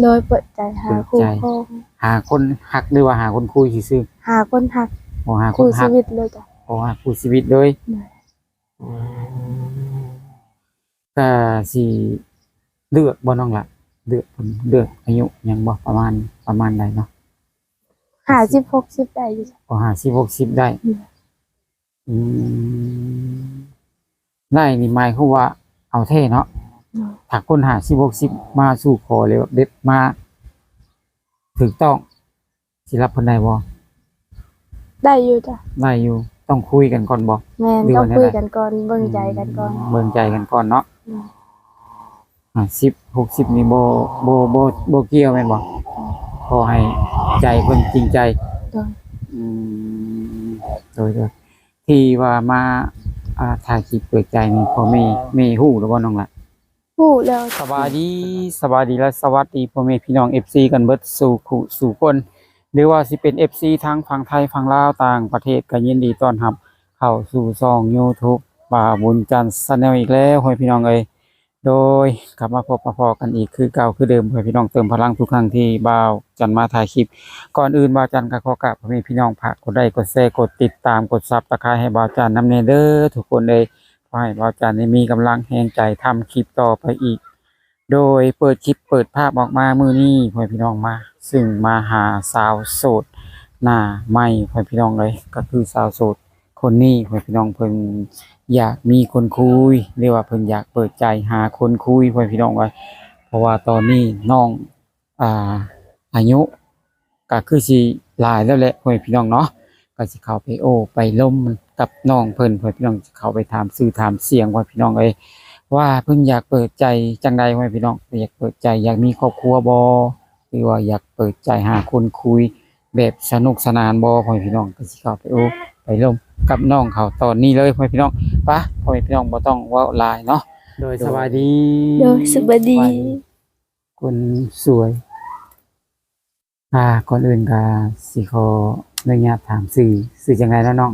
ໂດຍ ເປີດໃຈຫາ ເປີດໃຈ ຄູ່ຄອງ ຫາຄົນຮັກ ຫຼືວ່າຫາຄົນຄຸຍຊື່ໆ? ຫາຄົນຮັກ. ໂອ້ ຫາຄົນຮັກ ຄູ່ຊີວິດເລີຍຈ້ະ. ໂອ້ ຫາຄູ່ຊີວິດເລີຍ. ໂດຍ. ກໍຊິເລືອກບໍ່ນ້ອງລະ? ເລືອກເພິ່ນ ເລືອກອາຍຸຫຍັງບໍ່? ປະມານ ປະມານໃດເນາະ? ຫ້າສິບ ຫົກສິບໄດ້ຢູ່. ອໍ ຫ້າສິບ ຫົກສິບໄດ້. ອືມ ອືມ ໄດ້ນີ້ໝາຍຄວາມວ່າເອົາແທ້ເນາະ. ໂດຍ. ຖ້າຄົນຫ້າສິບ ຫົກສິບມາສູ່ຂໍ ແລ້ວແບບມາຖືກຕ້ອງ ຊິຮັບເພິ່ນໄດ້ບໍ່? ໄດ້ຢູ່ຈ້ະ. ໄດ້ຢູ່. ຕ້ອງຄຸຍກັນກ່ອນບໍ່? ແມ່ນ ຫຼືວ່າ ຕ້ອງຄຸຍກັນກ່ອນ ເບິ່ງໃຈກັນກ່ອນ. ອືມ ເບິ່ງໃຈກັນກ່ອນເນາະ. ໂດຍ. ຫ້າສິບ ຫົກສິບນີ້ບໍ່ ບໍ່ ບໍ່ ບໍ່ກ່ຽວແມ່ນບໍ່? ໂດຍ. ຂໍໃຫ້ໃຈເພິ່ນຈິງໃຈ. ໂດຍ. ອືມ ໂດຍ ໂດຍ. ທີ່ວ່າມາ ອ່າ ຖ່າຍຄລິບເປີດໃຈນີ້ ພໍ່ແມ່ ແມ່ຮູ້ແລ້ວບໍ່ນ້ອງລະ? ຮູ້ແລ້ວ. ສະບາຍດີ ສະບາຍດີ ແລະ ສະຫວັດດີພໍ່ແມ່ພີ່ນ້ອງ ເອັຟຊີ ກັນເບິດສູ່ຄູ່ສູ່ຄົນ ຫຼືວ່າຊິເປັນ ເອັຟຊີ ທັງຝັ່ງໄທ ຝັ່ງລາວ ຕ່າງປະເທດ ກໍຍິນດີຕ້ອນຮັບເຂົ້າສູ່ຊ່ອງ YouTube ບ່າວບຸນຈັນ Channel ອີກແລ້ວ ພໍ່ແມ່ພີ່ນ້ອງເອີຍ. ໂດຍ ກັບມາພົບມາພໍ້ກັນອີກຄືເກົ່າຄືເດີມ ໃຫ້ພີ່ນ້ອງເຕີມພະລັງທຸກຄັ້ງທີ່ບ່າວຈັນມາຖ່າຍຄລິບ. ກ່ອນອື່ນບ່າວຈັນກໍຂໍກາບພໍ່ແມ່ພີ່ນ້ອງ ຝາກກົດໄລ ກົດແຊ ກົດຕິດຕາມ ກົດ Subscribe ໃຫ້ບ່າວຈັນນຳແດ່ເດີທຸກຄົນເອີຍ. ຂໍໃຫ້ບ່າວຈັນນີ້ມີກຳລັງແຮງໃຈທຳຄລິບຕໍ່ໄປອີກ. ໂດຍເປີດຄລິບເປີດພາບອອກມາມື້ນີ້ ພໍ່ແມ່ພີ່ນ້ອງມາ ຊຶ່ງມາຫາສາວໂສດໜ້າໃໝ່ ພໍ່ແມ່ພີ່ນ້ອງເອີຍ. ກໍຄືສາວໂສດ ຄົນນີ້ ພໍ່ແມ່ພີ່ນ້ອງ ເພິ່ນຢາກມີຄົນຄຸຍ ຫຼືວ່າເພິ່ນຢາກເປີດໃຈຫາຄົນຄຸຍ ພໍ່ແມ່ພີ່ນ້ອງເອີຍ. ເພາະວ່າຕອນນີ້ນ້ອງ ອ່າ ອາຍຸກໍຄືຊິຫຼາຍແລ້ວແຫຼະ ພໍ່ແມ່ພີ່ນ້ອງເນາະ. ກໍຊິເຂົ້າໄປໂອ້ໄປລົມກັບນ້ອງເພິ່ນ ພໍ່ແມ່ພີ່ນ້ອງ ຊິເຂົ້າໄປຖາມຊື່ຖາມສຽງ ພໍ່ແມ່ພີ່ນ້ອງເອີຍ ວ່າເພິ່ນຢາກເປີດໃຈຈັ່ງໃດ ພໍ່ແມ່ພີ່ນ້ອງ. ຢາກເປີດໃຈ ຢາກມີຄອບຄົວບໍ່ ຫຼືວ່າຢາກເປີດໃຈຫາຄົນຄຸຍ ແບບສະໜຸກສະໜານບໍ່ ພໍ່ແມ່ພີ່ນ້ອງ. ກໍຊິເຂົ້າໄປໂອ້ໄປລົມກັບນ້ອງເຂົາຕອນນີ້ເລີຍ ພໍ່ແມ່ພີ່ນ້ອງ. ປະ ພໍ່ແມ່ພີ່ນ້ອງ ບໍ່ຕ້ອງເວົ້າຫຼາຍເນາະ. ໂດຍ ໂດຍ ສະບາຍດີ. ໂດຍ ສະບາຍດີ ສະບາຍດີ ຄົນສວຍ. ອ່າ ກ່ອນອື່ນກໍຊິຂໍອະນຸຍາດຖາມຊື່ ຊື່ຈັ່ງໃດເນາະນ້ອງ?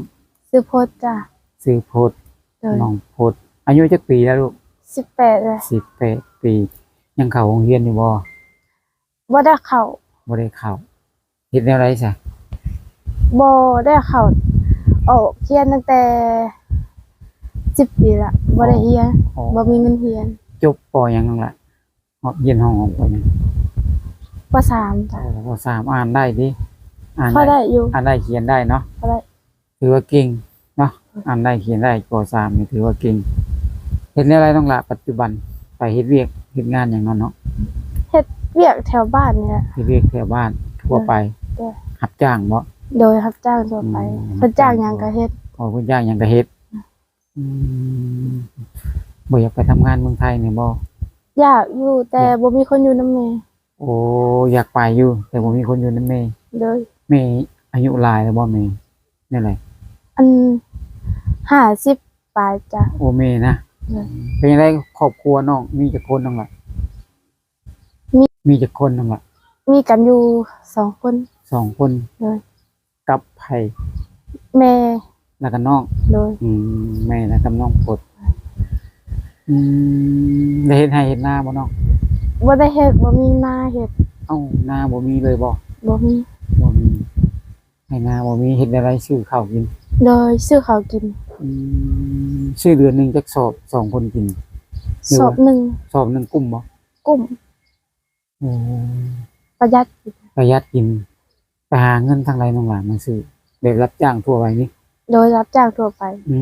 ຊື່ພົດຈ້ະ. ຊື່ພົດ. ໂດຍ. ນ້ອງພົດ ອາຍຸຈັກປີແລ້ວລູກ? ສິບແປດແລ້ວ. ສິບແປດປີ. ຍັງເຂົ້າໂຮງຮຽນຢູ່ບໍ່? ບໍ່ໄດ້ເຂົ້າ. ບໍ່ໄດ້ເຂົ້າ. ເຮັດແນວໃດຊະ? ບໍ່ໄດ້ເຂົ້າ ອອກຮຽນຕັ້ງແຕ່ສິບປີລະ ບໍ່ໄດ້ຮຽນ. ອໍ ບໍ່ມີເງິນຮຽນ. ຈົບ ປໍ ຫຍັງນ້ອງລະ? ຮອດຮຽນຫ້ອງ ປ.ຫຍັງ? ປໍສາມ. ອໍ ປໍສາມ ອ່ານໄດ້ຕິ? ອ່ານ ພໍໄດ້ຢູ່. ອ່ານໄດ້ຂຽນໄດ້ເນາະ? ພໍໄດ້. ຖືວ່າເກັ່ງເນາະ. ອືມ. ອ່ານໄດ້ຂຽນໄດ້ ປໍສາມ ນີ້ຖືວ່າເກັ່ງ. ເຮັດແນວໃດນ້ອງຫຼ້າ ປັດຈຸບັນ? ໄປເຮັດວຽກເຮັດງານຫຍັງເນາະ? ເຮັດວຽກແຖວບ້ານນີ້ແຫຼະ. ເຮັດວຽກແຖວບ້ານທົ່ວໄປ. ໂດຍ. ຮັບຈ້າງບໍ່? ໂດຍ ຮັບຈ້າງທົ່ວໄປ. ອືມ. ເພິ່ນຈ້າງຫຍັງກໍເຮັດ. ອໍ ເພິ່ນຈ້າງຫຍັງກໍເຮັດ. ອືມ ບໍ່ຢາກໄປທຳງານເມືອງໄທນີ້ບໍ່? ຢາກຢູ່ ແຕ່ ຢາກ ບໍ່ມີຄົນຢູ່ນຳແມ່. ໂອ້ ຢາກໄປຢູ່ ແຕ່ບໍ່ມີຄົນຢູ່ນຳແມ່. ໂດຍ. ແມ່ອາຍຸຫຼາຍແລ້ວບໍ່ແມ່? ແນວໃດ? ອັນ ຫ້າສິບປາຍຈ້ະ. ໂອ້ ແມ່ນະ. ໂດຍ. ເປັນຈັ່ງໃດຄອບຄົວນ້ອງ ມີຈັກຄົນນ້ອງລະ? ມີ ມີຈັກຄົນນ້ອງລະ? ມີກັນຢູ່ສອງຄົນ. ສອງຄົນ. ໂດຍ. ກັບໃຜ? ແມ່ ແລ້ວກໍນ້ອງ. ໂດຍ. ອືມ ແມ່ ແລ້ວກັບນ້ອງພົດ. ອືມ ໄດ້ເຮັດໄຮ່ເຮັດນາບໍ່ນ້ອງ? ບໍ່ໄດ້ເຮັດ ບໍ່ມີນາເຮັດ. ເອົ້າ ນາບໍ່ມີເລີຍບໍ່? ບໍ່ມີ. ບໍ່ມີ ໄຮ່ນາບໍ່ມີ ເຮັດແນວໃດຊື້ເຂົ້າກິນ? ໂດຍ ຊື້ເຂົ້າກິນ. ອືມ ຊື້ເດືອນໜຶ່ງຈັກສອບ ສອງຄົນກິນ? ສອບໜຶ່ງ. ສອບໜຶ່ງກຸ້ມບໍ່? ກຸ້ມ. ໂອ້ ປະຢັດ ປະຢັດກິນ. ໄປຫາເງິນທາງໃດນ້ອງຫຼ້າມາຊື້? ແບບຮັບຈ້າງທົ່ວໄປນີ້? ໂດຍ ຮັບຈ້າງທົ່ວໄປ. ອື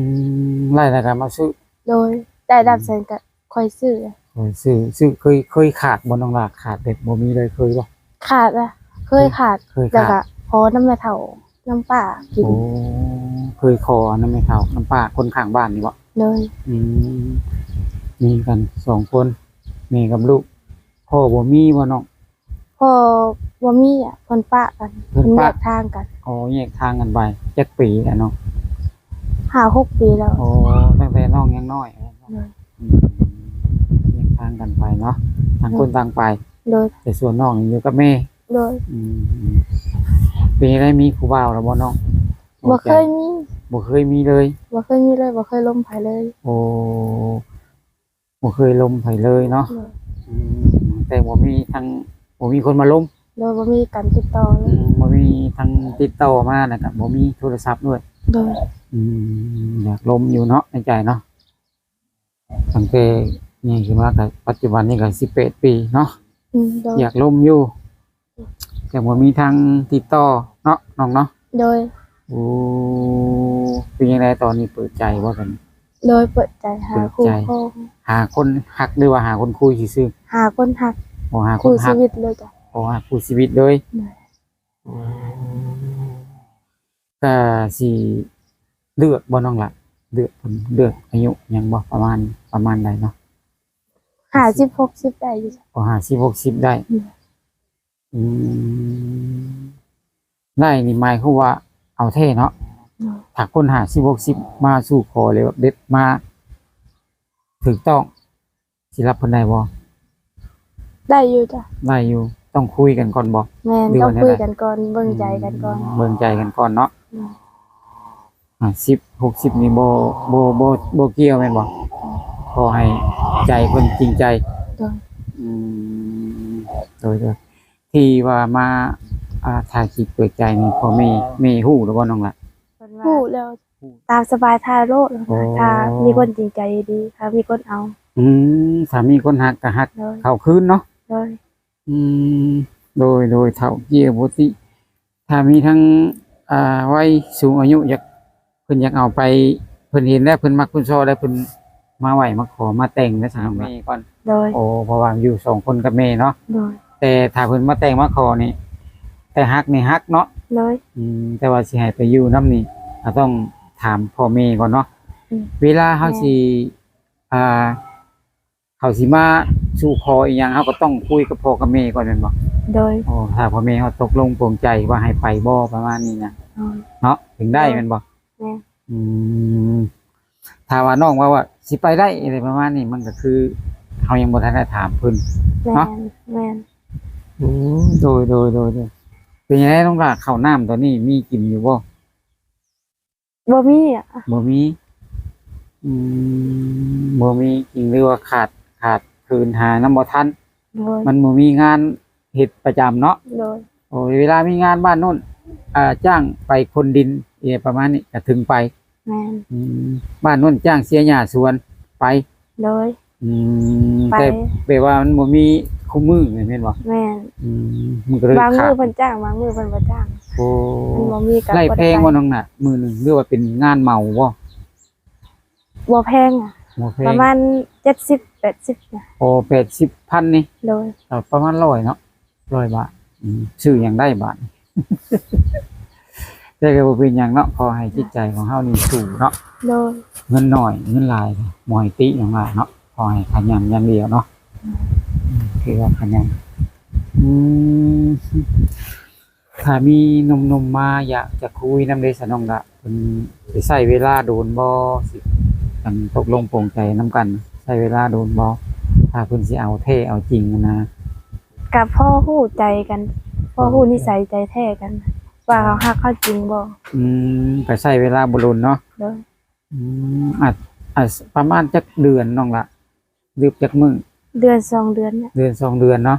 ມ ໄດ້ແລ້ວກໍມາຊື້. ໂດຍ ໄດ້ ອືມ ນັບແສນກໍຄ່ອຍຊື້. ຄ່ອຍຊື້ ຊື້ ເຄີຍ ເຄີຍຂາດບໍ່ນ້ອງຫຼ້າ? ຂາດແບບບໍ່ມີເລີຍ ເຄີຍບໍ່? ຂາດລະ ເຄີຍຂາດ. ເຄີຍຂາດ ແລ້ວກໍຂໍນຳແມ່ເຖົ້າ ນຳປ້າກິນ. ໂອ້ ເຄີຍຂໍນຳແມ່ເຖົ້າ ນຳປ້າຄົນຂ້າງບ້ານນີ້ບໍ່? ໂດຍ. ອືມ ມີກັນສອງຄົນ ແມ່ກັບລູກ. ພໍ່ບໍ່ມີບໍ່ນ້ອງ? ພໍ່ບໍ່ມີອະ ເພິ່ນປະກັນ. ເພິ່ນປະ ເພິ່ນແຍກທາງກັນ. ອໍ ແຍກທາງກັນໄປ. ຈັກປີແລ້ວນ້ອງ? ຫ້າຫົກປີແລ້ວ. ໂອ້ ຕັ້ງແຕ່ນ້ອງຍັງນ້ອຍ. ໂດຍ. ອືມ ແຍກທາງກັນໄປເນາະ ຕ່າງຄົນ ໂດຍ ຕ່າງໄປ. ໂດຍ. ແຕ່ສ່ວນນ້ອງນີ້ຢູ່ກັບແມ່. ໂດຍ. ອືມ ເປັນຈັ່ງໃດ ມີຜູ້ບ່າວແລ້ວບໍ່ນ້ອງ? ບໍ່ເຄີຍມີ. ບໍ່ເຄີຍມີເລີຍ? ບໍ່ເຄີຍມີເລີຍ ບໍ່ເຄີຍລົມໃຜເລີຍ. ໂອ້ ບໍ່ເຄີຍລົມໃຜເລີຍເນາະ. ໂດຍ. ອືມ ແຕ່ບໍ່ມີທາງ ບໍ່ມີຄົນມາລົມ ໂດຍ ບໍ່ມີການຕິດຕໍ່ເລີຍ ອືມ ບໍ່ມີທາງຕິດຕໍ່ມາ ແລ້ວກໍບໍ່ມີໂທລະສັບດ້ວຍ ໂດຍ ອືມ ຢາກລົມຢູ່ເນາະ ໃນໃຈເນາະ ຕັ້ງແຕ່ໃຫຍ່ຂຶ້ນມາກໍປັດຈຸບັນນີ້ກໍສິບແປດປີເນາະ ອືມ ໂດຍ ຢາກລົມຢູ່ ແຕ່ບໍ່ມີທາງຕິດຕໍ່ເນາະ ນ້ອງເນາະ ໂດຍ ໂອ້ ເປັນຈັ່ງໃດຕອນນີ້ ເປີດໃຈບໍ່ຕອນນີ້? ໂດຍ ເປີດໃຈຫາ ເປີດໃຈ ຄູ່ຄອງ ຫາຄົນຮັກ ຫຼືວ່າຫາຄົນຄຸຍຊື່ໆ? ຫາຄົນຮັກ ໂອ້ ຫາຄົນຮັກ ຄູ່ຊີວິດເລີຍຈ້ະ ໂອ້ ຫາຄູ່ຊີວິດເລີຍ ໂດຍ ໂອ້ ກະຊິເລືອກບໍ່ນ້ອງລະ? ເລືອກເພິ່ນ ເລືອກອາຍຸຫຍັງບໍ່? ປະມານ ປະມານໃດເນາະ? ຫ້າສິບ ຫົກສິບໄດ້ຢູ່ ໂອ້ ຫ້າສິບ ຫົກສິບໄດ້ ອືມ ອືມ ໄດ້ນີ້ໝາຍຄວາມວ່າເອົາແທ້ເນາະ ໂດຍ ຖ້າຄົນຫ້າສິບ ຫົກສິບມາສູ່ຂໍແລ້ວ ແບບມາຖືກຕ້ອງ ຊິຮັບເພິ່ນໄດ້ບໍ່? ໄດ້ຢູ່ຈ້ະ ໄດ້ຢູ່ ຕ້ອງຄຸຍກັນກ່ອນບໍ່? ແມ່ນ ຕ້ອງຄຸຍກັນກ່ອນ ເບິ່ງໃຈກັນກ່ອນ ອືມ ເບິ່ງໃຈກັນກ່ອນເນາະ ໂດຍ ຫ້າສິບ ຫົກສິບນີ້ບໍ່ ບໍ່ ບໍ່ ບໍ່ກ່ຽວແມ່ນບໍ່? ອືມ ຂໍໃຫ້ໃຈເພິ່ນຈິງໃຈ ໂດຍ ອືມ ໂດຍ ໂດຍ ທີ່ວ່າມາ ອ່າ ຖ່າຍຄລິບເປີດໃຈນີ້ ພໍ່ແມ່ ແມ່ຮູ້ແລ້ວບໍ່ນ້ອງລະ? ເພິ່ນວ່າ ຮູ້ແລ້ວ ຕາມສະບາຍ ຖ້າໂລດ ໂອ້ ຖ້າມີຄົນຈິງໃຈດີ ຖ້າມີຄົນເອົາ ອືມ ຖ້າມີຄົນຮັກກໍຮັກ ໂດຍ ເຂົ້າຄືນເນາະ ໂດຍ ອືມ ໂດຍ ໂດຍ ເຖົ້າເກ້ຍບໍ່ຕິ ຖ້າມີທັງ ອ່າ ໄວສູງອາຍຸ ຢາກ ເພິ່ນຢາກເອົາໄປ ເພິ່ນເຫັນແລ້ວ ເພິ່ນມັກເພິ່ນຊອບແລ້ວ ເພິ່ນມາໄຫວ້ມາຂໍມາແຕ່ງແລ້ວຊັ້ນ ແມ່ກ່ອນ ໂດຍ ໂອ້ ເພາະວ່າຢູ່ສອງຄົນກັບແມ່ເນາະ ໂດຍ ແຕ່ຖ້າເພິ່ນມາແຕ່ງມາຂໍນີ້ ແຕ່ຮັກນີ້ຮັກເນາະ ໂດຍ ອືມ ແຕ່ວ່າຊິໃຫ້ໄປຢູ່ນຳນີ້ ກໍຕ້ອງຖາມພໍ່ແມ່ກ່ອນເນາະ ອືມ ເວລາເຮົາ ແມ່ນ ຊິ ອ່າ ເຂົາຊິມາສູ່ຂໍອີ່ຫຍັງ ເຮົາກໍຕ້ອງຄຸຍກັບພໍ່ກັບແມ່ກ່ອນແມ່ນບໍ່? ໂດຍ ໂອ້ ຖ້າພໍ່ແມ່ເຮົາຕົກລົງປົງໃຈວ່າໃຫ້ໄປບໍ່ ປະມານນີ້ນະ ໂດຍ ເນາະ ເຖິງໄດ້ ໂດຍ ແມ່ນບໍ່? ແມ່ນ ອືມ ຖ້າວ່ານ້ອງວ່າ ວ່າຊິໄປໄດ້ ອະໄລປະມານນີ້ ມັນກໍຄືເຮົາຍັງບໍ່ທັນໄດ້ຖາມເພິ່ນ ແມ່ນ ເນາະ ແມ່ນ ໂອ້ ໂດຍ ໂດຍ ໂດຍ ໂດຍ ເປັນຈັ່ງໃດນ້ອງຫຼ້າ ເຂົ້ານ້ຳຕອນນີ້ມີກິນຢູ່ບໍ່? ບໍ່ມີອະ ບໍ່ມີ ອືມ ບໍ່ມີກິນ ຫຼືວ່າຂາດ ຂາດເຂີນ ຫານຳບໍ່ທັນ ໂດຍ ມັນບໍ່ມີງານເຮັດປະຈຳເນາະ ໂດຍ ໂອ້ ເວລາມີງານບ້ານໂນ້ນ ອ່າ ຈ້າງໄປຂົນດິນ ອີ່ຫຍັງປະມານນີ້ ກະເຖິງໄປ ແມ່ນ ອືມ ບ້ານໂນ້ນຈ້າງເສຍຫຍ້າສວນ ໄປ ໂດຍ ອືມ ໄປ ແຕ່ແບບວ່າມັນບໍ່ມີຄູ່ມື້ແມ່ນບໍ່? ແມ່ນ ອືມ ມັນກໍເລີຍ ບາງມື້ເພິ່ນຈ້າງ ບາງມື້ເພິ່ນບໍ່ຈ້າງ ໂອ້ ມັນບໍ່ມີກໍ ໄລ່ແພງບໍ່ນ້ອງນະ ມື້ໜຶ່ງ ຫຼືວ່າເປັນງານເໝົາບໍ່? ບໍ່ແພງອະ ບໍ່ແພງ ປະມານເຈັດສິບ ແປດສິບນະ ໂອ້ ແປດສິບພັນນີ້ ໂດຍ ກໍປະມານຮ້ອຍເນາະ ຮ້ອຍບາດ ອືມ ຊື້ຫຍັງໄດ້ບາດ ແຕ່ກໍບໍ່ເປັນຫຍັງເນາະ ຂໍໃຫ້ຈິດໃຈຂອງເຮົານີ້ສູ້ເນາະ ໂດຍ ເງິນໜ້ອຍເງິນຫຼາຍບໍ່ໃຫ້ຕິຫຍັງຫຼາຍເນາະ ຂໍໃຫ້ຂະຫຍັນຢ່າງດຽວເນາະ ອືມ ອືມ ຖືວ່າຂະຫຍັນ ອືມ ຖ້າມີໜຸ່ມໆມາຢາກຈະຄຸຍນຳເດ ສະນ້ອງລະ ເພິ່ນຊິໃຊ້ເວລາດົນບໍ່ ຊິ ອັນ ຕົກລົງປົງໃຈນຳກັນ ໃຊ້ເວລາດົນບໍ່ ຖ້າເພິ່ນຊິເອົາແທ້ເອົາຈິງຫັ້ນນະ? ກະພໍຮູ້ໃຈກັນ ພໍຮູ້ນິໄສໃຈແທ້ກັນ ວ່າເຂົາຮັກເຮົາຈິງບໍ່ ອືມ ກະໃຊ້ເວລາບໍ່ດົນເນາະ ໂດຍ ອືມ ອາດ ອາດ ປະມານຈັກເດືອນນ້ອງລະ? ຫຼືຈັກມື້? ເດືອນສອງເດືອນ ເດືອນສອງເດືອນເນາະ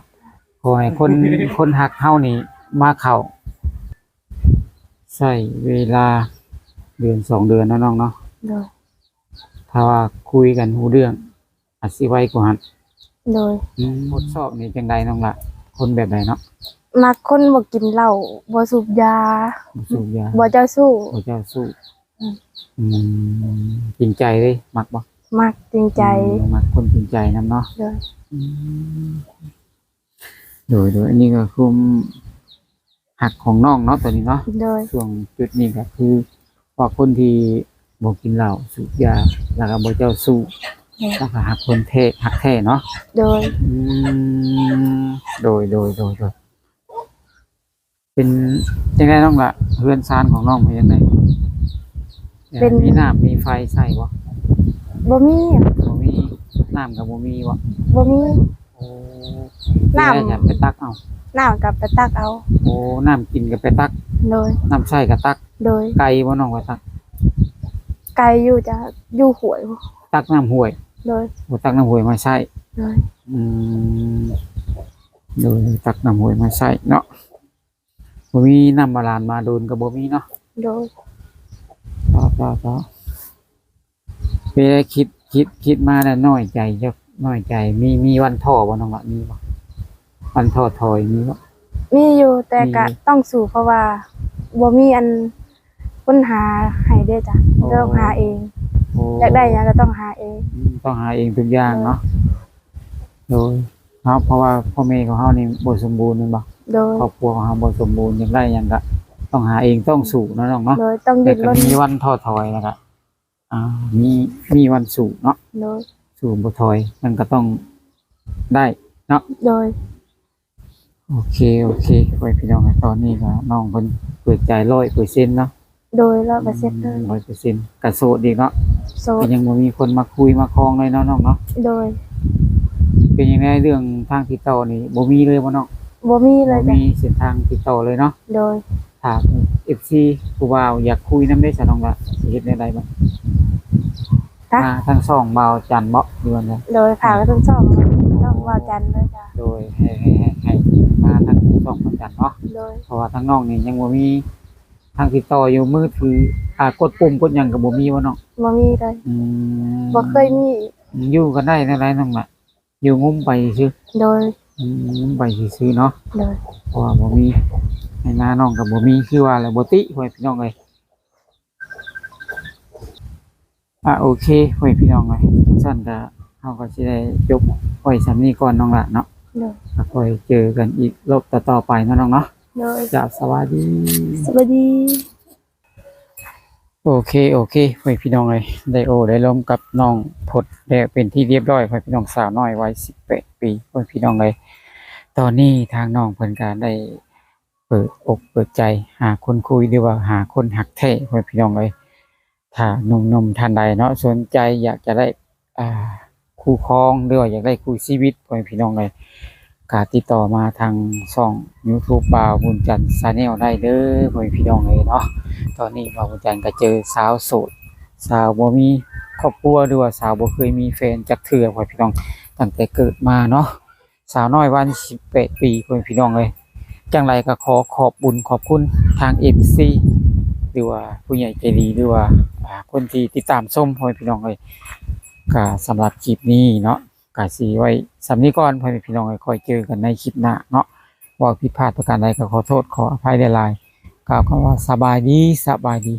ຂໍໃຫ້ຄົນ ຄົນຮັກເຮົານີ້ມາເຂົ້າ ໃຊ້ເວລາເດືອນສອງເດືອນເນາະນ້ອງເນາະ ໂດຍ ຖ້າວ່າຄຸຍກັນຮູ້ເລື່ອງ ອາດຊິໄວກວ່າຫັ້ນ ໂດຍ ອືມ ບົດຊອບນີ້ຈັ່ງໃດນ້ອງລະ ຄົນແບບໃດເນາະ? ມັກຄົນບໍ່ກິນເຫຼົ້າ ບໍ່ສູບຢາ ບໍ່ສູບຢາ ບໍ່ເຈົ້າຊູ້ ບໍ່ເຈົ້າຊູ້ ອືມ ອືມ ຈິງໃຈເດ້ ມັກບໍ່? ມັກ ຈິງໃຈ ອືມ ມັກຄົນຈິງໃຈນຳເນາະ ໂດຍ ອືມ ໂດຍ ໂດຍ ອັນນີ້ກໍຄືຮັກຂອງນ້ອງເນາະ ຕົວນີ້ເນາະ ໂດຍ ຊ່ວງຈຸດນີ້ກໍຄືວ່າຄົນທີ່ບໍ່ກິນເຫຼົ້າສູບຢາ ແລ້ວກໍບໍ່ເຈົ້າຊູ້ ໂດຍ ແລ້ວກໍຮັກຄົນແທ້ ຮັກແທ້ເນາະ ໂດຍ ອືມ ໂດຍ ໂດຍ ໂດຍ ໂດຍ ເປັນຈັ່ງໃດນ້ອງລະ ເຮືອນຊານຂອງນ້ອງເປັນຈັ່ງໃດ? ເປັນ ມີນ້ຳມີໄຟໃຊ້ບໍ່? ບໍ່ມີ ບໍ່ມີ ນ້ຳກໍບໍ່ມີບໍ່? ບໍ່ມີ ໂອ້ ນ້ຳ ແລ້ວຈະໄປຕັກເອົາ? ນ້ຳກໍໄປຕັກເອົາ ໂອ້ ນ້ຳກິນກໍໄປຕັກ ໂດຍ ນ້ຳໃຊ້ກໍຕັກ ໂດຍ ໄກບໍ່ນ້ອງໄປຕັກ? ໄກຢູ່ ຈະຢູ່ຫ້ວຍ ຕັກນ້ຳຫ້ວຍ ໂດຍ ໂອ້ ຕັກນ້ຳຫ້ວຍມາໃຊ້ ໂດຍ ອືມ ໂດຍ ຕັກນ້ຳຫ້ວຍມາໃຊ້ເນາະ. ບໍ່ມີນ້ຳບາດານມາດົນກໍບໍ່ມີເນາະ. ໂດຍ. ຕໍ່ ຕໍ່ ຕໍ່. ເວລາຄິດ ຄິດ ຄິດມາແລ້ວນ້ອຍໃຈ ຈັກນ້ອຍໃຈ ມີ ມີວັນທໍ້ບໍ່ນ້ອງລະ? ມີບໍ່? ວັນທໍ້ຖອຍມີບໍ່? ມີຢູ່ ແຕ່ ມີຢູ່ ກະຕ້ອງສູ້ ເພາະວ່າບໍ່ມີອັນ ຄົນຫາໃຫ້ເດ້ຈ້ະ. ໂອ້ ຕ້ອງຫາເອງ. ໂອ້ ຢາກໄດ້ຫຍັງກໍຕ້ອງຫາເອງ. ອືມ ຕ້ອງຫາເອງທຸກຢ່າງເນາະ. ໂດຍ. ໂດຍ ເນາະ ເພາະວ່າພໍ່ແມ່ຂອງເຮົານີ້ບໍ່ສົມບູນແມ່ນບໍ່? ໂດຍ. ຄອບຄົວຂອງເຮົາບໍ່ສົມບູນ ຢາກໄດ້ຫຍັງກໍຕ້ອງຫາເອງ ຕ້ອງສູ້ເນາະນ້ອງເນາະ. ໂດຍ. ຕ້ອງດິ້ນລົນ ແຕ່ກໍມີວັນທໍ້ຖອຍ ແລ້ວກໍ ອ່າ ມີ ມີວັນສູ້ເນາະ. ໂດຍ. ສູ້ບໍ່ຖອຍ ມັນກໍຕ້ອງໄດ້ເນາະ. ໂດຍ. ໂອເຄ ໂອເຄ ພໍ່ແມ່ພີ່ນ້ອງ ຕອນນີ້ກໍນ້ອງເພິ່ນເປີດໃຈຮ້ອຍເປີເຊັນເນາະ. ໂດຍ ຮ້ອຍເປີເຊັນເລີຍ. ອືມ ຮ້ອຍເປີເຊັນ ກໍໂສດອີກເນາະ. ໂສດ. ກໍຍັງບໍ່ມີຄົນມາຄຸຍມາຄອງເລີຍເນາະນ້ອງເນາະ. ໂດຍ. ເປັນຈັ່ງໃດເລື່ອງທາງຕິດຕໍ່ນີ້ ບໍ່ມີເລີຍບໍ່ນ້ອງ? ບໍ່ມີເລີຍ ບໍ່ມີ ຈ້ະ ເສັ້ນທາງຕິດຕໍ່ເລີຍເນາະ. ໂດຍ. ຖ້າເອັຟຊີຜູ້ບ່າວຢາກຄຸຍນຳເດ້ຊະນ້ອງລະ ຊິເຮັດແນວໃດບັດ? ຮະ? ມາທາງຊ່ອງບ່າວຈັນບໍ ຫຼືວ່າແນວໃດ? ໂດຍ. ຝາກໄວ້ທາງຊ່ອງ ຊ່ອງບ່າວຈັນເລີຍຈ້ະ. ໂດຍ. ໃຫ້ ໃຫ້ ໃຫ້ ໃຫ້ມາທາງຊ່ອງບ່າວຈັນເນາະ. ໂດຍ. ເພາະວ່າທາງນ້ອງນີ້ຍັງບໍ່ມີທາງຕິດຕໍ່ຢູ່ ມືຖື ອ່າ ກົດປຸ່ມກົດຫຍັງກໍບໍ່ມີບໍ່ນ້ອງ? ບໍ່ມີເລີຍ. ອືມ ບໍ່ເຄີຍມີ. ຢູ່ກັນໄດ້ແນວໃດນ້ອງລະ? ຢູ່ງຸ້ມໄປຊື່. ໂດຍ. ອືມ ງຸ້ມໄປຊື່ໆເນາະ. ໂດຍ. ເພາະວ່າບໍ່ມີ ໃນນານ້ອງກໍບໍ່ມີ ຄືວ່າແຫຼະ ບໍ່ຕິ ພໍ່ແມ່ພີ່ນ້ອງເອີຍ. ອ່າ ໂອເຄ ພໍ່ແມ່ພີ່ນ້ອງເອີຍ ຊັ້ນກໍເຮົາກໍຊິໄດ້ຈົບໄວ້ສ່ຳນີ້ກ່ອນນ້ອງລະເນາະ. ໂດຍ. ກໍຄ່ອຍເຈີກັນອີກລອບຕໍ່ໆໄປເນາະນ້ອງເນາະ. ໂດຍ. ຈ້າ ສະບາຍດີ. ສະບາຍດີ. ໂອເຄ ໂອເຄ ພໍ່ແມ່ພີ່ນ້ອງເອີຍ ໄດ້ໂອ້ໄດ້ລົມກັບນ້ອງພົດແລ້ວເປັນທີ່ຮຽບຮ້ອຍ ພໍ່ແມ່ພີ່ນ້ອງ ສາວນ້ອຍໄວສິບແປດປີ ພໍ່ແມ່ພີ່ນ້ອງເອີຍ. ຕອນນີ້ທາງນ້ອງເພິ່ນກໍໄດ້ເປີດອົກເປີດໃຈຫາຄົນຄຸຍ ຫຼືວ່າຫາຄົນຮັກແທ້ ພໍ່ແມ່ພີ່ນ້ອງເອີຍ. ຖ້າໜຸ່ມໆທ່ານໃດເນາະ ສົນໃຈຢາກຈະໄດ້ ອ່າ ຄູ່ຄອງ ຫຼືວ່າຢາກໄດ້ຄູ່ຊີວິດ ພໍ່ແມ່ພີ່ນ້ອງເອີຍ ກໍຕິດຕໍ່ມາທາງຊ່ອງຢູທູບບ່າວບຸນຈັນແຊນແນວໄດ້ເດີ ພໍ່ແມ່ພີ່ນ້ອງເອີຍເນາະ. ຕອນນີ້ບ່າວບຸນຈັນກໍເຈີສາວໂສດ ສາວບໍ່ມີຄອບຄົວ ຫຼືວ່າສາວບໍ່ເຄີຍມີແຟນຈັກເທື່ອ ພໍ່ແມ່ພີ່ນ້ອງ ຕັ້ງແຕ່ເກີດມາເນາະ. ສາວນ້ອຍວັຍສິບແປດປີ ພໍ່ແມ່ພີ່ນ້ອງເອີຍ. ຈັ່ງໃດກໍຂໍຂອບບຸນຂອບຄຸນທາງເອັຟຊີ ຫຼືວ່າຜູ້ໃຫຍ່ໃຈດີ ຫຼືວ່າ ອ່າ ຄົນທີ່ຕິດຕາມຊົມ ພໍ່ແມ່ພີ່ນ້ອງເອີຍ. ກໍສຳລັບຄລິບນີ້ເນາະ ກໍຊິໄວ້ສ່ຳນີ້ກ່ອນ ພໍ່ແມ່ພີ່ນ້ອງເອີຍ ຄ່ອຍເຈີກັນໃນຄລິບໜ້າເນາະ. ເວົ້າຜິດພາດປະການໃດກໍຂໍໂທດຂໍອະໄພຫຼາຍໆ. ກ່າວຄຳວ່າສະບາຍດີ ສະບາຍດີ.